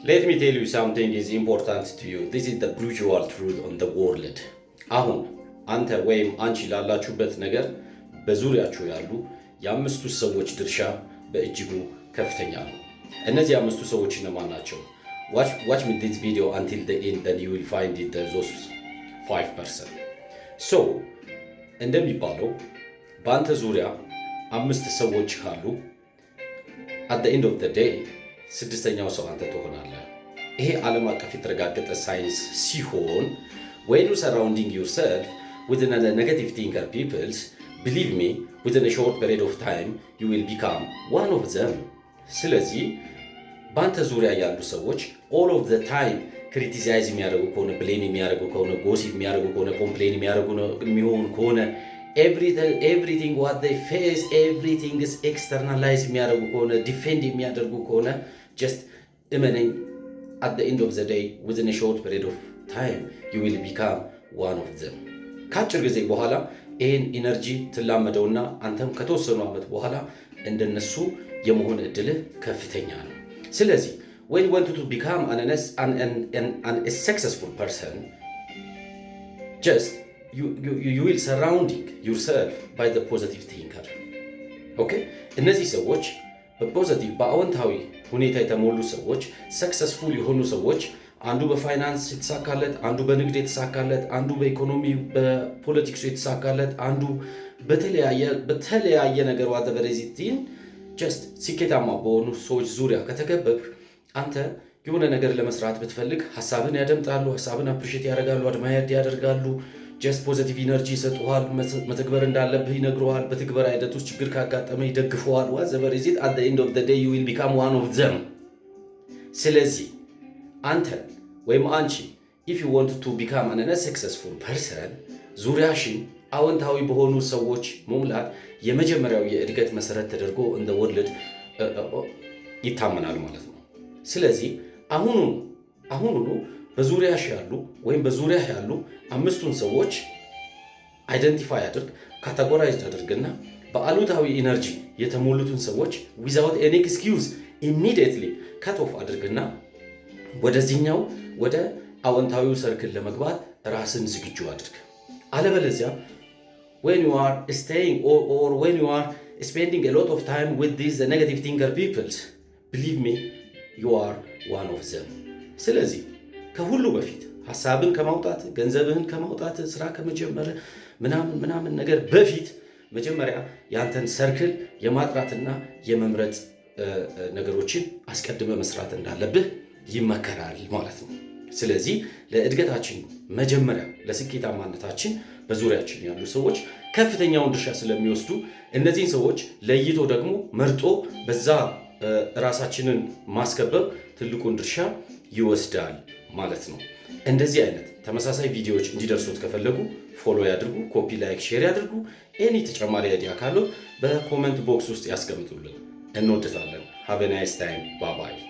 Let me tell you something is important to you. This is the brutal truth on the world. አሁን አንተ ወይም አንቺ ላላችሁበት ነገር በዙሪያችሁ ያሉ የአምስቱ ሰዎች ድርሻ በእጅጉ ከፍተኛ ነው። እነዚህ አምስቱ ሰዎች እነማን ናቸው? Watch me this video until the end, then you will find it, those 5%. So እንደሚባለው በአንተ ዙሪያ አምስት ሰዎች ካሉ at the end of the day ስድስተኛው ሰው አንተ ትሆናለህ። ይሄ ዓለም አቀፍ የተረጋገጠ ሳይንስ ሲሆን when you surrounding yourself with negative thinker peoples, believe me, within short period of time you will become one of them። ስለዚህ በአንተ ዙሪያ ያሉ ሰዎች all of the time criticize የሚያደርጉ ከሆነ፣ blame የሚያደርጉ ከሆነ፣ gossip የሚያደርጉ ከሆነ፣ complain የሚያደርጉ የሚሆን ከሆነ፣ everything what they face, everything externalize የሚያደርጉ ከሆነ፣ defend የሚያደርጉ ከሆነ፣ just እመነኝ፣ at the end of the day, within short period of time you will become one of them። ከአጭር ጊዜ በኋላ ይህን energy ትላመደውና አንተም ከተወሰኑ ዓመት በኋላ እንደነሱ የመሆን እድልህ ከፍተኛ ነው። ስለዚህ when you want to become an successful person, just you will surrounding yourself by the positive thinker, okay። እነዚህ ሰዎች በ positive በአዎንታዊ ሁኔታ የተሞሉ ሰዎች፣ successful የሆኑ ሰዎች፣ አንዱ በፋይናንስ የተሳካለት፣ አንዱ በንግድ የተሳካለት፣ አንዱ በኢኮኖሚ በ politics ኡ የተሳካለት፣ አንዱ በተለያየ ነገር whatever it is, just ስኬታማ በሆኑ ሰዎች ዙሪያ ከተከበብክ አንተ የሆነ ነገር ለመስራት ብትፈልግ ሀሳብን ያደምጣሉ፣ ሀሳብን appreciate ያደርጋሉ፣ admire ያደርጋሉ። Just positive energy ይሰጡሃል። መተግበር እንዳለብህ ይነግሩሃል። በትግበራ ሂደት ውስጥ ችግር ካጋጠመ ይደግፉሃል። Whatever is it, at the end of the day you will become one of them። ስለዚህ አንተ ወይም አንቺ if you want to become an successful person ዙሪያሽን አዎንታዊ በሆኑ ሰዎች መሙላት የመጀመሪያው የእድገት መሰረት ተደርጎ in the world ይታመናል ማለት ነው። ስለዚህ አሁኑኑ በዙሪያሽ ያሉ ወይም በዙሪያህ ያሉ አምስቱን ሰዎች identify አድርግ፣ categorize አድርግና በአሉታዊ energy የተሞሉትን ሰዎች without any excuse immediately cut off አድርግና ወደዚህኛው ወደ አዎንታዊው circle ለመግባት ራስን ዝግጁ አድርግ። አለበለዚያ when you are staying or when you are spending a lot of time with these negative thinker peoples, believe me, you are one of them። ስለዚህ ከሁሉ በፊት ሀሳብን ከማውጣት፣ ገንዘብህን ከማውጣት፣ ስራ ከመጀመር ምናምን ምናምን ነገር በፊት መጀመሪያ ያንተን circle የማጥራትና የመምረጥ ነገሮችን አስቀድመህ መስራት እንዳለብህ ይመከራል ማለት ነው። ስለዚህ ለእድገታችን መጀመሪያ ለስኬታማነታችን በዙሪያችን ያሉ ሰዎች ከፍተኛውን ድርሻ ስለሚወስዱ እነዚህን ሰዎች ለይቶ ደግሞ መርጦ በዛ ራሳችንን ማስከበብ ትልቁን ድርሻ ይወስዳል ማለት ነው። እንደዚህ አይነት ተመሳሳይ ቪዲዮዎች እንዲደርሱት ከፈለጉ follow ያድርጉ፣ copy፣ like፣ share ያድርጉ። Any ተጨማሪ idea ካሉት በ comment box ውስጥ ያስቀምጡልን። እንወድታለን። Have nice time። Bye bye።